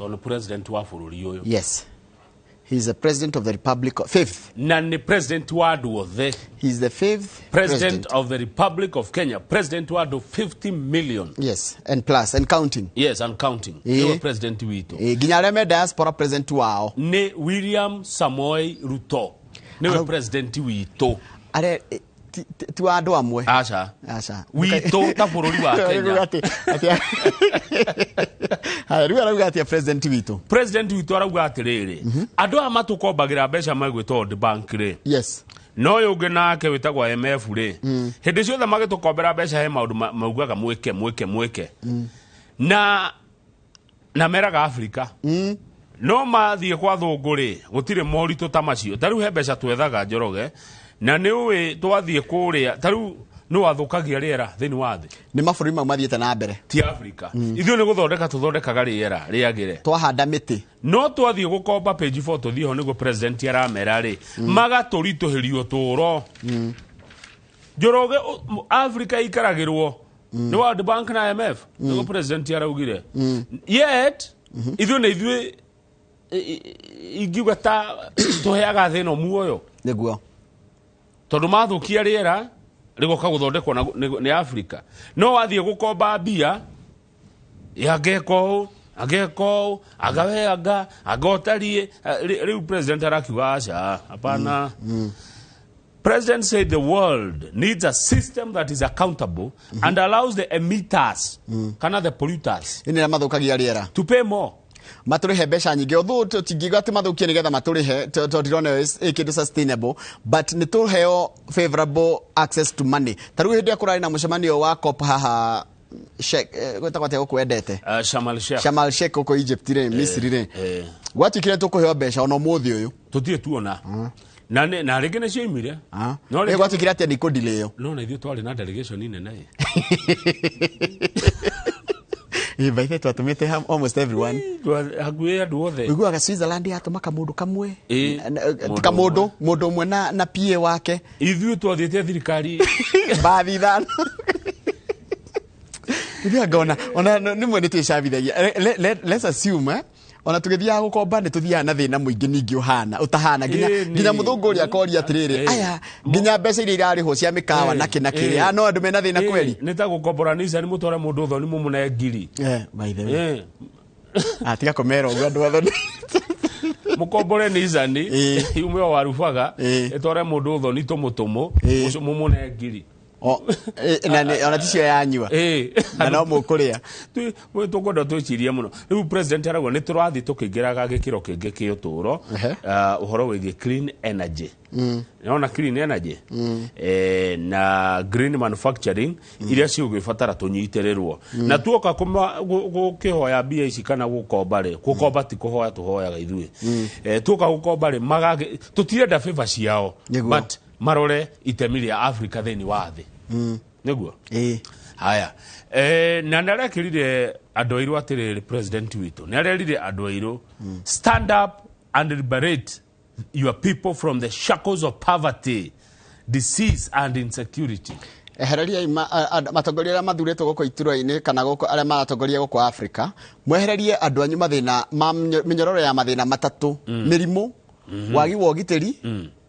Tondũ nĩ president wa bũrũri ũyũ. Yes, he is the president of the republic of, fifth. Na nĩ president wa andũ othe. He is the fifth president of the Republic of Kenya, president wa andũ 50 million. Yes, and plus and counting. Yes, and counting. Nĩwe president witũ. Nginya arĩa me diaspora, president wao nĩ William Samoei Ruto, nĩwe president witũ. Arĩa ti wa andũ amwe. Aca. Aca. Witũ ta bũrũri wa Kenya. Haya, rĩu arauga atĩa president witũ? President witũ arauga atĩrĩrĩ, andũ aya matũkombagĩra mbeca megwĩtwo World Bank rĩ, no ũyũ ũngĩ nake wĩtagwo IMF rĩ, hĩndĩ ciothe magĩtũkombera mbeca he maũndũ maugaga mwĩke, mwĩke, mwĩke, na meraga Afrika no mathiĩ kwa thũngũ rĩ, gũtirĩ moritũ ta macio. Ta rĩu he mbeca twethaga, Njoroge, na nĩ ũĩ twathiĩ kũrĩa, ta rĩu nĩ wathũkagia rĩera thĩinĩ wa thĩ. Nĩ mabũrũri mau mathiĩte na mbere. Ti Afrika. Ithuĩ nĩ gũthondeka tũthondekaga rĩera rĩagĩre. Twahanda mĩtĩ. No twathiĩ gũkomba, page 4, tũthiĩ ho nĩguo president aramera rĩ, magatũritũhĩria ũtũũro. Njoroge, Africa ikaragĩrwo nĩ World Bank na IMF, nĩguo president araugire. Yet ithuĩ nĩ ithuĩ ingiuga ta tũheaga thĩ ĩno muoyo. Tondũ mathũkia rĩera rĩgoka gũthondekwo nĩ Africa. No wathiĩ gũkomba mbia, angeka ũũ, angeka ũũ, anga we, anga ũtariĩ. Rĩu president arakiuga aca, hapana. President said the world needs a system that is accountable and allows the emitters, kana the polluters, Ĩnĩ arĩa mathũkagia rĩera to pay more. Matũrĩhe mbeca nyingĩ, although tũtingiuga atĩ mathũkie nĩgetha matũrĩhe, tondũ ndirona ĩ kĩndũ sustainable, but nĩ tũheo favorable access to money. Ta rĩu hĩndĩ ĩrĩa kũrarĩ na mũcemanio wa COP haha gwĩtagwo atĩa gũkũ wendete? Sharm el Sheikh. Sharm el Sheikh gũkũ Egypt rĩ, Misiri rĩ, gwatuĩkire tũkũheo mbeca ona ũmũthĩ ũyũ Tũtirĩ tuona na rĩngĩ nĩ cioimire. No Gwatuĩkire atĩ nĩ kũdilĩo. No na ithuĩ twarĩ na delegation nene ĩ. By the way, twatũmĩte almost everyone. Hakuhĩ andũ othe. Ũiguaga Switzerland yatũma kamũndũ kamwe. Ti Mũndũ kamũndũ ũmwe. Mũndũ ũmwe na PA wake. Ithuĩ twathiĩte thirikari. Mbathi 5. Ithuĩ ngona ona nĩmwe nĩ twĩcabithagia. Let's assume, ona tũgĩthiaga gũkomba nĩ tũthiaga na thĩna mũingĩ, ningĩ ũhana ũtahana nginya nginya mũthũngũ ũrĩa akoria atĩrĩrĩ, aya nginya mbeca iria irarĩhwo cia mĩkawa na kĩ na kĩrĩa, no andũ mena thĩna kweri. Nĩ ta gũkombora Nissan, mũtware mũndũ ũthoni, mũmũne ngiri. By the way. Ah, tiga kũmera ũguo andũ athoni. Mũkombore Nissan yume o Warubaga, ĩtware mũndũ ũthoni tũmũtũmũ, mũmũne ngiri. O, na ona ticio yanyua na no mũkũrĩa. Tũkwenda twĩcirie mũno. Rĩu president arauga nĩ tũrathiĩ tũkĩingĩraga gĩkĩro kĩngĩ kĩa ũtũũro. Ũhoro wĩgiĩ clean energy, nona clean energy na green manufacturing iria cigũgĩbatara tũnyitĩrĩrwo na tuoka gũkĩhoya mbia ici kana gũkomba rĩ, gũkomba ti kũhoya tũhoyaga ithuĩ. Tuoka gũkomba rĩ, tũtirenda favor ciao, but marore itemi rĩa Africa thĩinĩ wa thĩ, nĩguo. Haya, na nĩ arekĩrire andũ airũ atĩrĩrĩ, president witũ nĩ arerire andũ airũ, "Stand up and liberate your people from the shackles of poverty, disease and insecurity." Ehereriai matongoria arĩa mathurĩtwo gũkũ iturwa-inĩ kana gũkũ arĩa maratongoria gũkũ Africa, mwehererie andũ anyu mathĩna ma mĩnyororo ya mathĩna matatũ: mĩrimũ, wagi wa ũgitĩri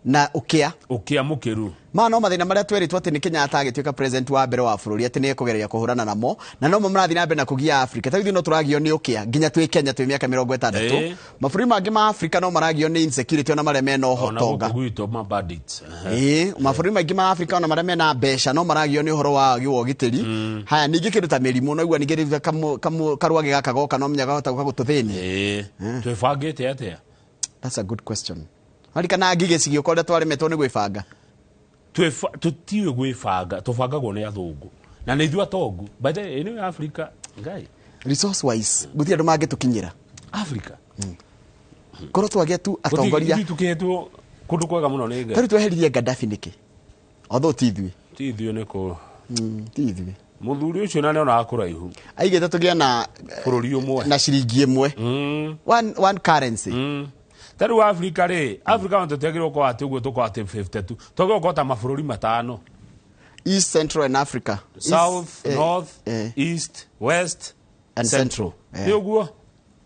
na ũkĩa. Ũkĩa mũkĩru. Maya no mathĩna marĩa twerĩtwo atĩ nĩ Kenyatta agĩtuĩka president wa mbere wa bũrũri atĩ nĩ ekũgeria kũhũrana namo, na nomo marathiĩ na mbere na kũgia Africa. Ta rĩu ithuĩ no tũragio nĩ ũkĩa nginya twĩ Kenya twĩ mĩaka 60. Mabũrũri mangĩ ma Africa no maragio nĩ insecurity ona marĩa mena ona ũtonga. Gũkũ gwitũ ma bandits. Mabũrũri maingĩ ma Africa ona marĩa mena mbeca no maragio nĩ ũhoro wa wagi wa ũgitĩri. Haya, ningĩ kĩndũ ta mĩrimũ no igua ningĩ rĩu karwagĩ gaka goka no menya gahota gũka gũtũthĩnia. Twĩbangĩte atĩa? That's a good question. Marikana ngigĩ cigĩũka ũrĩa twaremetwo nĩ gwĩbanga. Tũtiũĩ gwĩbanga, tũbangagwo nĩ athũngũ na nĩ ithuĩ atongu, by the way, ĩno Africa ngai. Resource wise gũtirĩ andũ mangĩtũkinyĩra. Africa. Korwo twagĩa tu atongoria. Ithuĩ tũkĩhetwo kũndũ kwega mũno nĩ Ngai. Tarĩu tweheririe Gaddafi nĩkĩ, although ti ithuĩ? Ti ithuĩ nĩ kũ Ti ithuĩ. Mũthuri ũcio na nĩonaga kũraihu. Aigĩte tũgĩe na bũrũri ũmwe na ciringi ĩmwe, one currency. Ta rĩu Africa rĩ, Africa no tũtiagĩrĩirwo gũkorwo atĩ ũguo tũkorwo atĩ 52, twagĩrĩirwo gũkorwo ta mabũrũri matano. East, Central and Africa. East, South, eh, North, eh, East, West and Central. Central. Nĩ ũguo.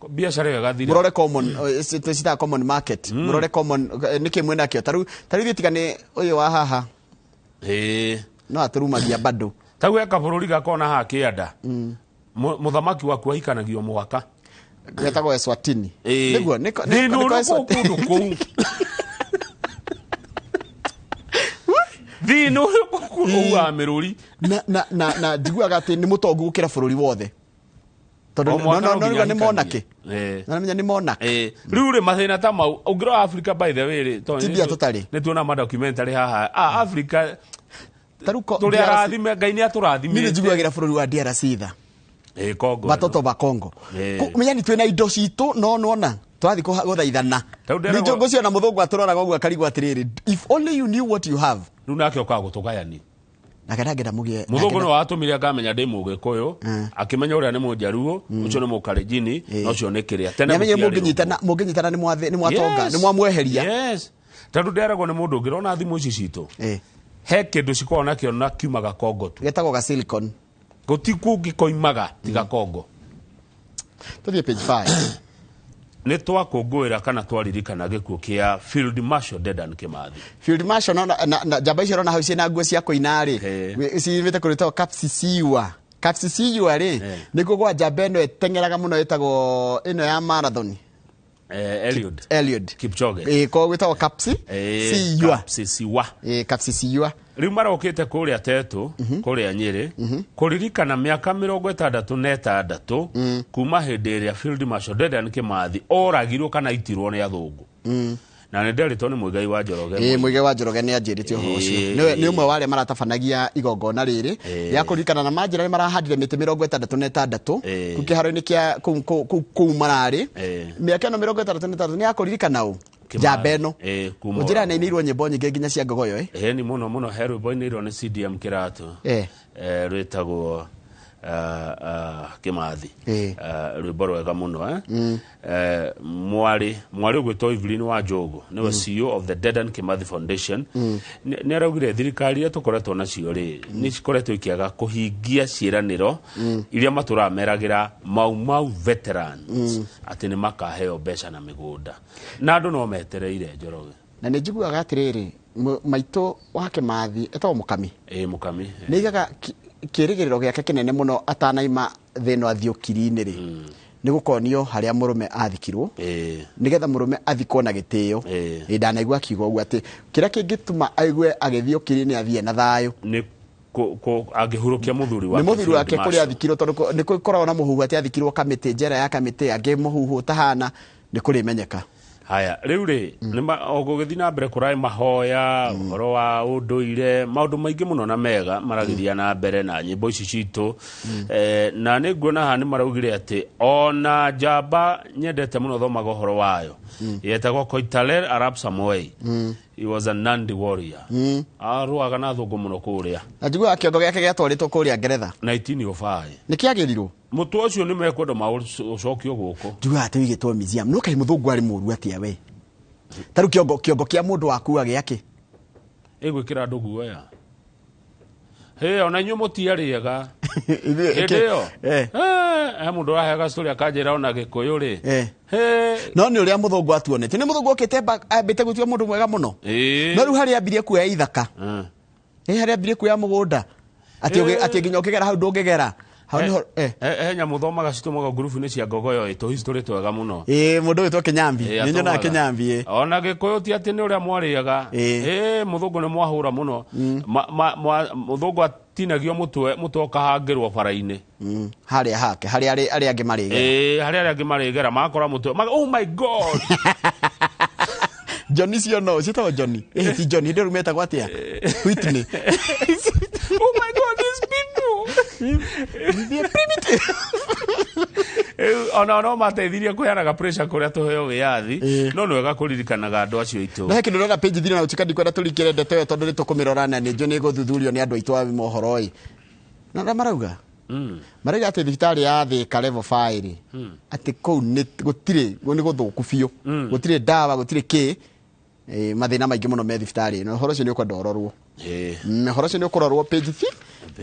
Biacara ĩyo ĩgathira. Mũrore common, citaga common market, mũrore common, nĩkĩ mwĩnakĩo tarĩu ithuĩ tiga nĩ ũyũ wa haha no atũrumagia bado. Tau he kabũrũri gakona haha kĩanda, mũthamaki waku ahikanagio mwaka. Getagwo Eswatini. Nĩguo nĩko Thĩna nĩko ũrĩkũ Eswatini. kũndũ kũu, thĩna ũrĩkũ kũndũ wa mĩrũri? Na njiguaga atĩ nĩ mũtongu gũkĩra bũrũri wothe tondũ O mwaka no no no nginya nĩ monarchy. ahikanie. Na menya nĩ monarch. Rĩu rĩ, mathĩna ta mau ũngĩrora Africa, by the way rĩ, tondũ Ti mbia tũtarĩ. Nĩ tuona ma documentary haha, ah, Africa Tarĩu tũrĩ DRC arathime, Ngai nĩ niĩ nĩ atũrathimĩte. njiguagĩra bũrũri wa DRC tha. Congo. Watoto wa Congo. Menya ni twĩna indo citũ, no nona tũrathiĩ gũthaithana. Tau nĩ njũngũ na mũthũngũ atũroraga ũguo akarigwo atĩrĩrĩ, if only you knew what you have. Rĩu nake okaga gũtũgayani. Nake ndangĩenda mũgĩe. Mũthũngũ nĩ watũmire akamenya ndĩ mũgĩkũyũ, akĩmenya ũrĩa nĩ mũnjaruo, ũcio nĩ mũkalenjini, na ũcio nĩ kĩrĩa tene. Nĩamenye gũtiarĩ mũngĩnyitana ũguo. Mũngĩnyitana nĩ mwatonga, Yes. nĩ mwamweheria. Yes, tondũ nderagwo nĩ mũndũ ũngĩ rona thimũ ici citũ, he kĩndũ cikoragwo nakĩo na kiumaga Kongo tu. Getagwo ga silicon. Gũti kũngĩ koimaga tiga Kongo. Tũthiĩ page 5. Nĩ twakũngũĩra kana twaririkana gĩkuũ kĩa Field Marshal Dedan Kimathi. Field Marshal na njamba icio rona hau ciĩna nguo cia kũina rĩ, cimĩte kũrĩtwo Kapsisiwa. Kapsisiwa rĩ, nĩkuo kwa njamba ĩno ĩteng'eraga mũno ĩtagwo ĩno ya marathon. Eliud Eliud Kipchoge. Ko gwĩtagwo Kapsi Siwa. Kapsisiwa. Kapsisiwa. Rĩu marokĩte kũrĩa Tetũ, kũrĩa Nyĩrĩ, kũririkana mĩaka 66 kuma hĩndĩ ĩrĩa Field Marshal Dedan Kimathi oragirwo kana aitirwo nĩ athũngũ. Na nĩ nderĩtwo nĩ Mũigai wa Njoroge. Mũigai wa Njoroge nĩ anjĩrĩte ũhoro ũcio. Nĩ ũmwe wa arĩa maratabanagia igongona rĩrĩ rĩa kũririkana, na manjĩra nĩ marahandire mĩtĩ 66 kũu kĩharo-inĩ kĩa kũu mararĩ. Mĩaka ĩno 66 nĩ ya kũririkana ũ Kimathi. njamba ĩno. Kuma Njĩra nĩ inĩirwo nyĩmbo nyingĩ nginya cia ngogoyo. Ĩni mũno mũno, he rwĩmbo inĩirwo nĩ CDM Kĩratũ, rwĩtagwo Kimathi. Rwĩmbo rwega mũno. Mwarĩ ũgwĩtwo Evelyn wa Njogu nĩwe CEO of the Dedan Kimathi Foundation. Nĩ araugire thirikari iria tũkoretwo nacio rĩ, nĩ cikoretwo ikĩaga kũhingia ciĩranĩro iria matũraga meragĩra Mau Mau veterans atĩ nĩ makaheo mbeca na mĩgũnda, na andũ no metereire, Njoroge. Na nĩ njiguaga atĩrĩrĩ, maitũ wa Kĩmathi etagwo Mũkami. Ĩ, Mũkami. Nĩ aigaga kĩrĩgĩrĩro gĩake kĩnene mũno atanaima thĩno athiĩ ũkiri-inĩ rĩ, nĩ gũkonio harĩa mũrũme athikirwo, nĩgetha mũrũme athikwo na gĩtĩo. Ĩ, ndanaigua akiuga ũguo atĩ kĩrĩa kĩngĩtũma aigue agĩthiĩ ũkiri-inĩ athiĩ na thayũ nĩ angĩhurũkia mũthuri nĩ wake mũthuri Field wake kũrĩa Marshal. athikirwo, tondũ nĩ gũkoragwo na mũhuhu atĩ athikirwo kamĩtĩ, njera ya kamĩtĩ, angĩ mũhuhu ũtahana nĩ kũrĩmenyeka. Haya, rĩu rĩ, o gũgĩthiĩ na mbere kũraĩ mahoya ũhoro wa ũndũire, maũndũ maingĩ mũno na mega maragĩthiĩ na mbere na nyĩmbo ici citũ. Na nĩ nguona haha nĩ maraugire atĩ ona njamba nyendete mũno thomaga ũhoro wayo yetagwo Koitalel Arap Samoei. He was a Nandi warrior, arũaga na thũngũ mũno kũrĩa. Na njiguaga kĩongo gĩake gĩatwarĩtwo kũrĩa Ngeretha. 1905. Nĩ kĩagĩrirwo. Mũtwe ũcio nĩ mekwenda maũcokio gũkũ. Njiguaga atĩ wĩigĩtwo museum, no kaĩ mũthũngũ arĩ mũru atĩa we? Ta rĩu kĩongo kĩa mũndũ wakua gĩakĩ? Ĩgwĩkĩra andũ guoya. Hĩ, ona inyuĩ mũtiarĩaga Ithuĩ- hĩndĩ ĩyo. He mũndũ ũraheaga story akanjĩra ona gĩkũyũ rĩ. Hĩ. No nĩ ũrĩa mũthũngũ atuonete, nĩ mũthũngũ okĩte ambĩte gũtua mũndũ mwega mũno. No rĩu harĩa ambirie kuoya ithaka, ĩ, harĩa ambirie kuoya mũgũnda atĩ atĩ nginya ũkĩgera hau ndũngĩgera hau nĩho. He nyamũ thomaga citũmaga ngurubu-inĩ cia ngogoyo ĩ, tũhistory twega mũno. Ĩ, mũndũ wĩtwo Kĩnyambi. Nĩ nyonaga Atũmaga. Kĩnyambi, ĩ. Ona gĩkũyũ ti atĩ nĩ ũrĩa mwarĩaga. Ĩ, mũthũngũ nĩ mwahũra mũno. Mũthũngũ atinagio mũtwe, mũtwe ũkahangĩrwo bara-inĩ. Harĩa hake harĩa arĩa angĩ marĩgera. Ĩ, harĩa arĩa angĩ marĩgera makora mũtwe oh my God. Johnny cio no ciĩtagwo Johnny, ĩ, ti Johnny, hĩndĩ ĩyo rĩu metagwo atĩa? Whitney. Oh my God, these people. They're primitive. Rĩu, ona no mateithirie kũheanaga pressure kũrĩa tũheo wĩyathi. No nĩ wega kũririkanaga andũ acio aitũ. Na he kĩndũ ndĩrona page 3 na ũtuĩka ndikwenda tũrikĩre ndeto ĩyo tondũ nĩ tũkũmĩrora na nĩ njũĩ nĩ ĩgũthuthurio nĩ andũ aitũ a mohoro ĩ. Na ũrĩa marauga, marauga atĩ thibitarĩ ya Thika level 5 rĩ, atĩ kũu nĩ gũtirĩ, nĩ gũthũku biũ, gũtirĩ ndawa, gũtirĩ kĩ. Mathĩna maingĩ mũno me thibitarĩ ĩno. Ũhoro ũcio nĩ ũkwenda ũrorwo. Ũhoro ũcio nĩ ũkũrorwo page 3,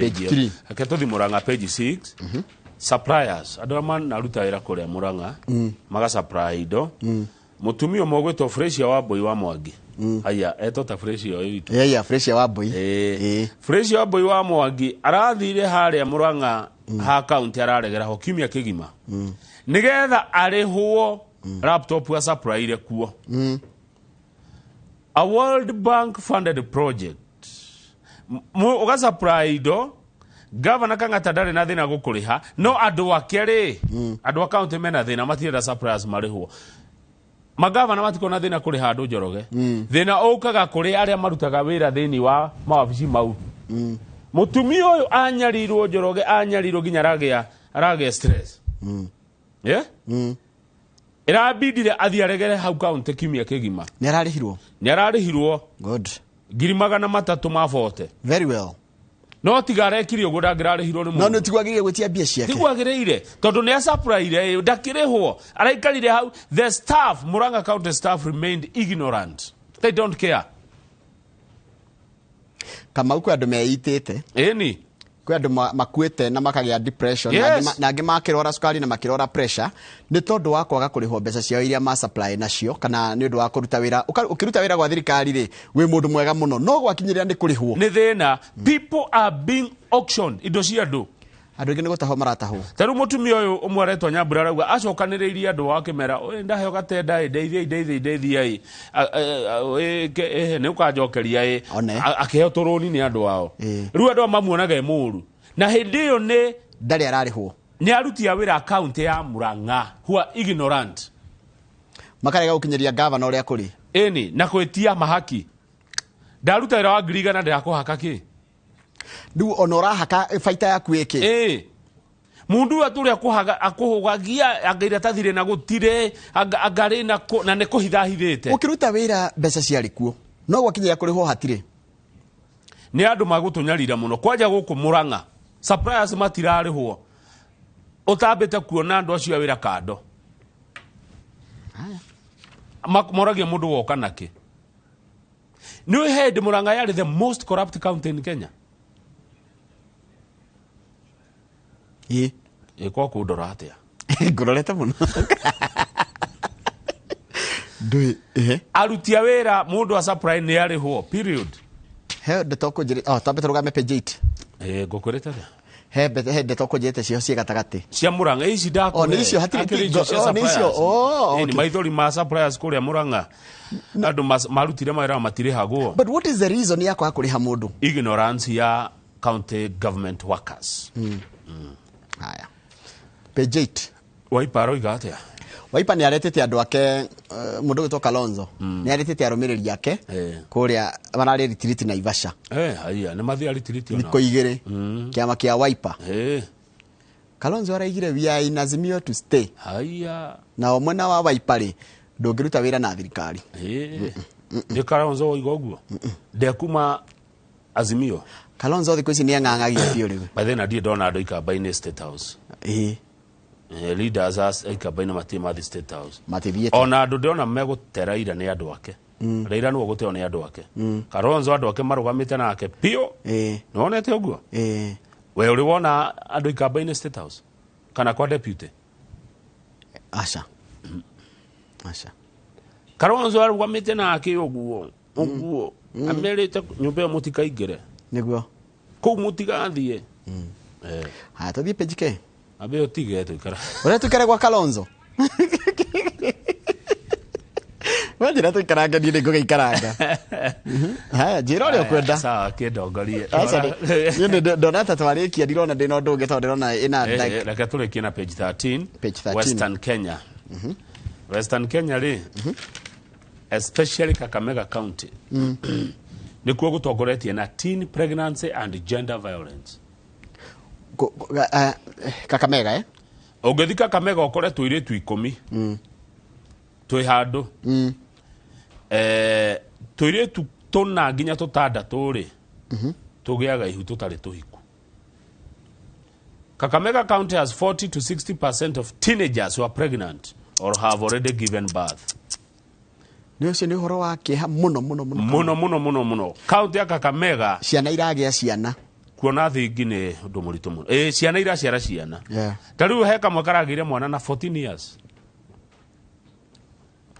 page 3. Reke tũthiĩ Murang'a page 6. Suppliers, andũ arĩa manaruta wĩra kũrĩa Murang'a, magasupply indo. Mũtumia ũmwe ũgwĩtwo Fresia wa Mbũi wa Mwangi, aya etwo ta Fresia ũyũ witũ. Yeah, Fresia wa Mbũi. Fresia wa Mbũi wa Mwangi arathire harĩa Murang'a ha kaunti, araregera ho kiumia kĩgima nĩgetha arĩhwo laptop a supplyire kuo, a World Bank funded project. Ũgasupply indo, Gavana Kang'ata ndarĩ na thĩna gũkũrĩha, no andũ ake rĩ, andũ a kaunti mena thĩna, matirenda suppliers marĩhwo. Magavana matikorwo na thĩna kũrĩha andũ, Njoroge. Thĩna ũkaga kũrĩ arĩa marutaga wĩra thĩinĩ wa mawabici mau. Mũtumia ũyũ anyarirwo, Njoroge, anyarirwo nginya aragĩa stress, yeah? Ĩrambindire athiĩ aregere hau kaunti kiumia kĩgima. Nĩ ararĩhirwo? Nĩ ararĩhirwo. Good. 340,000. Very well. No tiga arekire ũguo, ndangĩrarĩhirwo nĩ No mũndũ. Nĩ tiguagĩrĩire gwĩtia mbia ciake. Tigwagĩrĩire, tondũ nĩ asupplyire, ndakĩrĩhwo, araikarire hau. The staff, Murang'a County staff, remained ignorant, they don't care. Kamau, kwĩ andũ meitĩte. Ĩni. Kwĩ andũ makuĩte na makagĩa depression, na na angĩ makĩrwara cukari na makĩrwara pressure nĩ tondũ wa kwaga kũrĩhwo mbeca ciao iria ma supply nacio, kana nĩ ũndũ wa kũruta wĩra. Ũkĩruta wĩra gwa thirikari rĩ, wĩ mũndũ mwega mũno, no gwakinyĩrĩra nĩ kũrĩhwo, nĩ thĩna. People are being auctioned, indo cia andũ. Andũ aingĩ nĩ gũtahwo maratahwo. Ta rĩu mũtumia ũyũ ũmwe aretwo Nyambura arauga acokanĩrĩirie andũ ao, akĩmera, "Ĩ, ndaheo gatenda ĩ, ndeithiai, ndeithiai, ndeithiai, nĩ ũkanjokeria ĩ." One. Akĩheo tũrũni nĩ andũ ao. Rĩu andũ ao mamuonaga e mũũru, na hĩndĩ ĩyo nĩ ndarĩ ararĩhwo. Nĩ aruti a wĩra kaunti ya Murang'a who are ignorant. Makarega gũkinyĩria gavana ũrĩa kũrĩ. Ĩni, na gwĩtia mahaki, ndaruta wĩra wa 100,000, ndĩrakũhaka kĩ? Rĩu ona ũrahaka baita yaku ĩkĩ? Ĩĩ, mundu ũyũ atũrĩa akũhũgagia anga iratathi rĩna gũtirĩ, anga rĩna na nĩ kũhithahithĩte. Ũkĩruta wĩra mbeca ciarĩ kuo, no gwakinyĩra kũrĩhwo hatirĩ. Nĩ andũ magũtũnyarira mũno, kwanja gũkũ Murang'a suppliers matirarĩhwo, ũtambĩte kuona andũ acio a wĩra kando. Haya. Moragia mũndũ woka nakĩ. Nĩ hĩndĩ Murang'a yarĩ the most corrupt county in Kenya. Ĩkwa kũndora atĩa? Ngũrorete mũno ndũĩ ĩhe. Aruti a wĩra, mũndũ a supply nĩ arĩhwo, period. He ndeto ũkũnjĩrĩ, oh, twambe tũrũgame page 8. Ĩ, ngũkwĩrĩte atĩa? He ndeto ũkũnjĩrĩte cio ciĩ gatagatĩ. Cia Murang'a ici ndakũhe. Oh, nĩ icio, hatirĩ- Akĩrĩ icio cia oh, nĩ icio, suppliers. oh, Ĩ, nĩ okay. maithori ma suppliers kũrĩa Murang'a, andũ marutire mawĩra matirĩhagwo. But what is the reason ya kwaga kũrĩha mũndũ? Ignorance ya county government workers. Haya, page 8. Wiper aroiga atĩa? Wiper nĩ aretĩte andũ ake, mũndũ ũgwĩtwo Kalonzo nĩ aretĩte arũmĩrĩri ake kũrĩa mararĩ retreat Naivasha. Eh, haiya, nĩ mathiĩ retreat ona. Thikũ 2, kĩama kĩa Wiper. Kalonzo araigire, "We are in Azimio to stay." Haiya. Nao mwena wa Wiper rĩ, ndũngĩruta wĩra na thirikari. Nĩ Kalonzo oiga ũguo, ndekuma Azimio. Kalonzo thikũ ici nĩ ang'ang'agia biũ rĩu. By then ndirĩ ndona andũ ikamba-inĩ State House. Leaders a ikamba-inĩ matirĩ mathiĩ State House. Matithiĩte. Ona andũ ndĩrona megũte Raila nĩ andũ ake. Raila nĩwe ũgũteo nĩ andũ ake. Kalonzo andũ ake marũgamĩte nake biũ. Nĩwonete ũguo? We ũrĩ wona andũ ikamba-inĩ State House kana kwa deputy? Aca, aca. Kalonzo arũgamĩte nake ũguo ũguo, amerite nyũmba ĩyo mũtikaingĩre. Nĩguo. Kũu mũtigathiĩ. Haya, tũthiĩ page k. Ambe ũtige tũikara. Ũrĩa tũikare gwa Kalonzo, we njĩra tũikarange, niĩ nĩ ngũgĩikaranga. Haya, njĩra ũrĩa ũkwenda. Sawa, kĩndongorie. Aca, niĩ ndona ta twarĩkia, ndirona ndĩna ũndũ ũngĩ tondũ ndĩrona ĩna Reke tũrĩkie na page 13. Page 13. Western Kenya. Western Kenya rĩ, especially Kakamega County, nĩkuo gũtongoretie na teen pregnancy and gender violence. Kakamega, eh? Ũngĩthi Kakamega ũkore tũirĩtu 10 twĩ handũ, tũirĩtu tũna nginya tũtandatũ rĩ, tũgĩaga ihu tũtarĩ tũhiku. Kakamega County has 40 to 60% of teenagers who are pregnant or have already given birth. Nĩ ũcio nĩ ũhoro wa kĩeha mũno mũno mũno. Mũno mũno mũno mũno, kaunti ya Kakamega. Ciana iragĩa ciana. Kuona thingi nĩ ũndũ mũritũ mũno. Ĩ ciana iraciara ciana. Ta rĩu he kamwe karagĩire mwana na 14 years.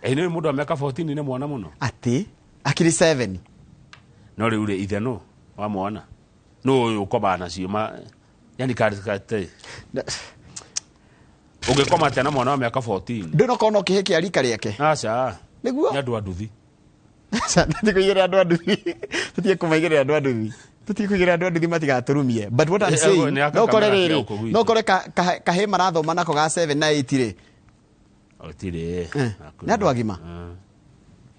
Ĩ nĩ mũndũ wa mĩaka 14 nĩ mwana mũno. Atĩ akiri 7. No rĩu rĩ ithe no wa mwana no ũyũ ũkomaga nacio ma yani kate ũngĩkoma atĩa na mwana wa mĩaka 14? Ndũnokorwo no kĩhĩ kĩa rika rĩake. Aca. Nĩguo. Nĩ andũ a nduthi. Tũtikũigĩrĩra andũ a nduthi. Tũtige kũmaigĩrĩra andũ a nduthi. Tũtige kũigĩrĩra andũ a nduthi matigatũrumie. But what I'm saying, nĩ aka no ũkore kamera rĩrĩ, kĩa gũkũ gwitũ. no ũkore kahĩ marathoma nako ga 7 na 8 rĩ. Gũtirĩ. Nĩ andũ agima.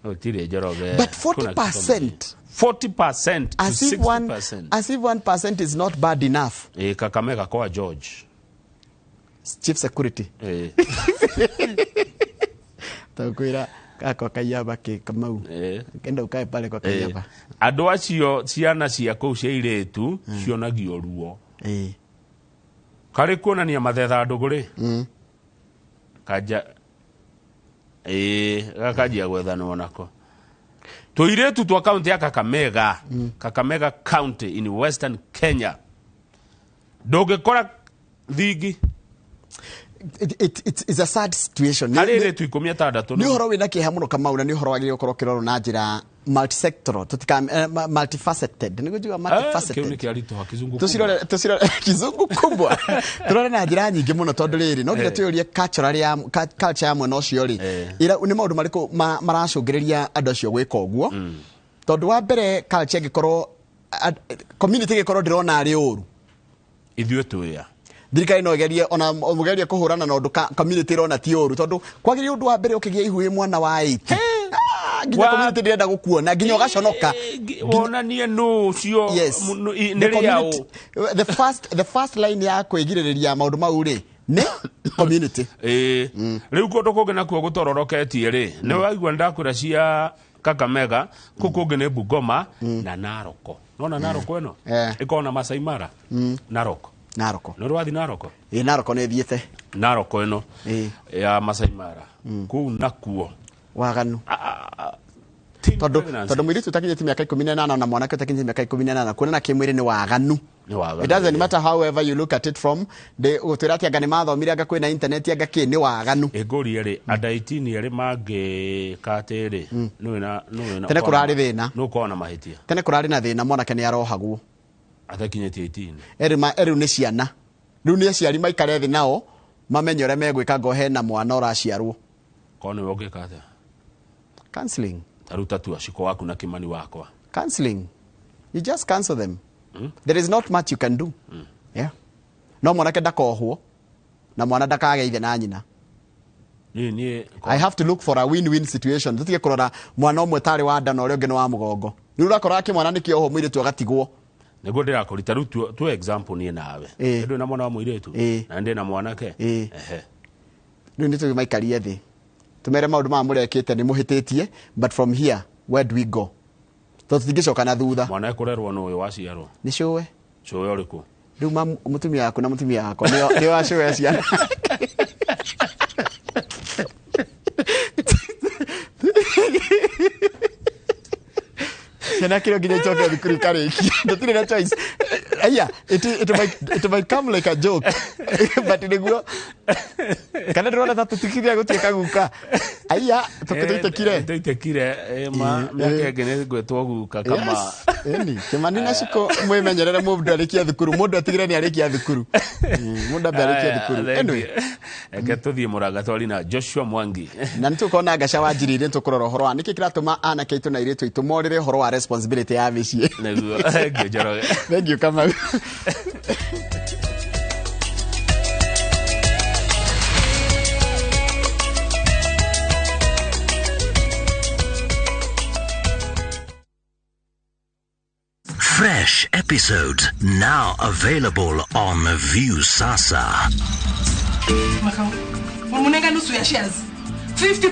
Gũtirĩ, Njoroge. But Kuna 40%. 40% to As if one, 60%. as if 1% is not bad enough. Ĩ Kakamega kwa George. Chief security. Ĩ. Takwĩra gakwa Kaiyaba ke Kamau. Kenda ukae pale kwa Kaiyaba. Andũ acio ciana cia kũu cia irĩtu cionagio ruo. Karĩ kuonania mathetha ndũgũ rĩ. Kanja ĩ gakanjia gwethanwo nako. Tũirĩtu twa kaunti ya Kakamega, Kakamega County in Western Kenya. Ndũngĩkora thingi. It's a sad situation. Harĩ airĩtu 16. Nĩ ũhoro wĩna kĩeha mũno Kamau, na nĩ ũhoro wagĩrĩirwo gũkorwo ũkĩrorwo na njĩra multisectoral, tũtika multifaceted. Nĩguo njuga multifaceted. Kĩu nĩ kĩaritũha kizungu kubwa. Tũcirore kizungu kubwa. Tũrore na njĩra nyingĩ mũno tondũ rĩrĩ no nginya twĩyũrie culture ya culture ya mwena ũcio rĩ. Ira nĩ maũndũ marĩkũ maracũngĩrĩria andũ acio gwĩka ũguo? Tondũ wa mbere culture ĩngĩkorwo community ĩngĩkorwo ndĩrona arĩ ũru. Ithuĩ twĩa. Thirikari no ĩgerie ona mũgerie kũhũrana na ũndũ community ĩrona ti ũru tondũ kwagĩrĩire ũndũ wa mbere ũkĩgĩa ihu wĩ mwana wa 8. Nginya community ndĩrenda gũkuona nginya ũgaconoka. Wonanie nũ ũcio nĩ rĩa ũ. The first line ya kwĩgirĩrĩria maũndũ mau rĩ nĩ community. Rĩu kũndũ kũngĩ nakuo gũtororoketie rĩ nĩ waigua ndakwĩra cia Kakamega kũu kũngĩ nĩ Bungoma na Naroko. Nona Naroko ĩno ĩkoragwo na Masai Mara. Naroko. Naroko. Nĩ ũrĩ wathiĩ Naroko? Ĩ Naroko nĩ thiĩte. Naroko ĩno ya Masai Mara. Kũu nakuo waganu. Tondũ mũirĩtu ũtakinyĩtie mĩaka 18 na mwanake ũtakinyĩtie mĩaka 18 kuonana kĩmwĩrĩ nĩ waganu. It doesn't matter however you look at it from the ũtwĩra atĩ anga nĩ mathomire anga kwĩna internet anga kĩ nĩ waganu. Ĩngũrie rĩ under 18 erĩ mangĩka atĩrĩ nĩ tene kũrarĩ thĩna. Nĩ ũkoragwo na mahĩtia. Tene kũrarĩ na thĩna mwanake nĩ arohagwo. Atakinyĩtie 18. Erĩ nĩ ciana. Rĩu nĩ aciari maikare thĩ nao mamenye ũrĩa megwĩka ngo hena mwana ũraciarwo. Korwo nĩwe ũngĩka atĩa? Counseling. Taruta tu aciko waku na Kimani wakwa. Counseling. You just counsel them. There is not much you can do. Yeah. No mwanake ndakohwo na mwana ndakage ithe na nyina. I have to look for a win-win situation. Tutige kũrora mwana ũmwe tarĩ wa nda na ũrĩa ũngĩ nĩ wa mũgongo. Rĩu ũrakora kĩmwana nĩkĩohwo mũirĩtu agatigwo. Nĩguo ndĩrakũrita rĩu tu example niĩ nawe. Ndĩ na mwana wa mũirĩtu na ndĩ na mwanake. Ehe. Rĩu nĩ tũmaikarie thĩ. Tumere maũndũ maya mũrekĩte nĩ mũhĩtĩtie, but from here where do we go? Tondũ tũtingĩcoka na thutha. Mwana ekũrerwo nũ ũyũ waciarwo? Nĩ cũwe. Cũwe ũrĩkũ? Rĩu mũtumia waku na mũtumia wakwa nĩo acũwe ciana. Ciana kĩrĩa nginya icoke thukuru ikarĩkia. Tũtirĩ na choice. Aya, it might come like a joke. But nĩguo kana ndĩrona ta tũtikire gũtuĩka guka. Aya, tũitekire. Tũitekire ma mĩaka ĩngĩ nĩ ngwĩtwo guka kama. Eni, Kimani na Ciko mwĩmenyerere mũndũ arĩkia thukuru, mũndũ atigire nĩ arĩkia thukuru. Mũndũ ambe arĩkia thukuru. Anyway, reke tũthiĩ Mũrang'a twari na Joshua Mwangi. Na nĩ tũkona Ngaca wa Njiriri tũkũrora ũhoro wa nĩkĩ kĩratũma anake aitũ na airĩtu aitũ morĩre ũhoro wa responsibility ya mĩciĩ. Nĩguo. Thank you, Njoroge. Thank you, Kamau. Fresh episodes now available on Viusasa. Makau, wamunenga nusu ya shares. 50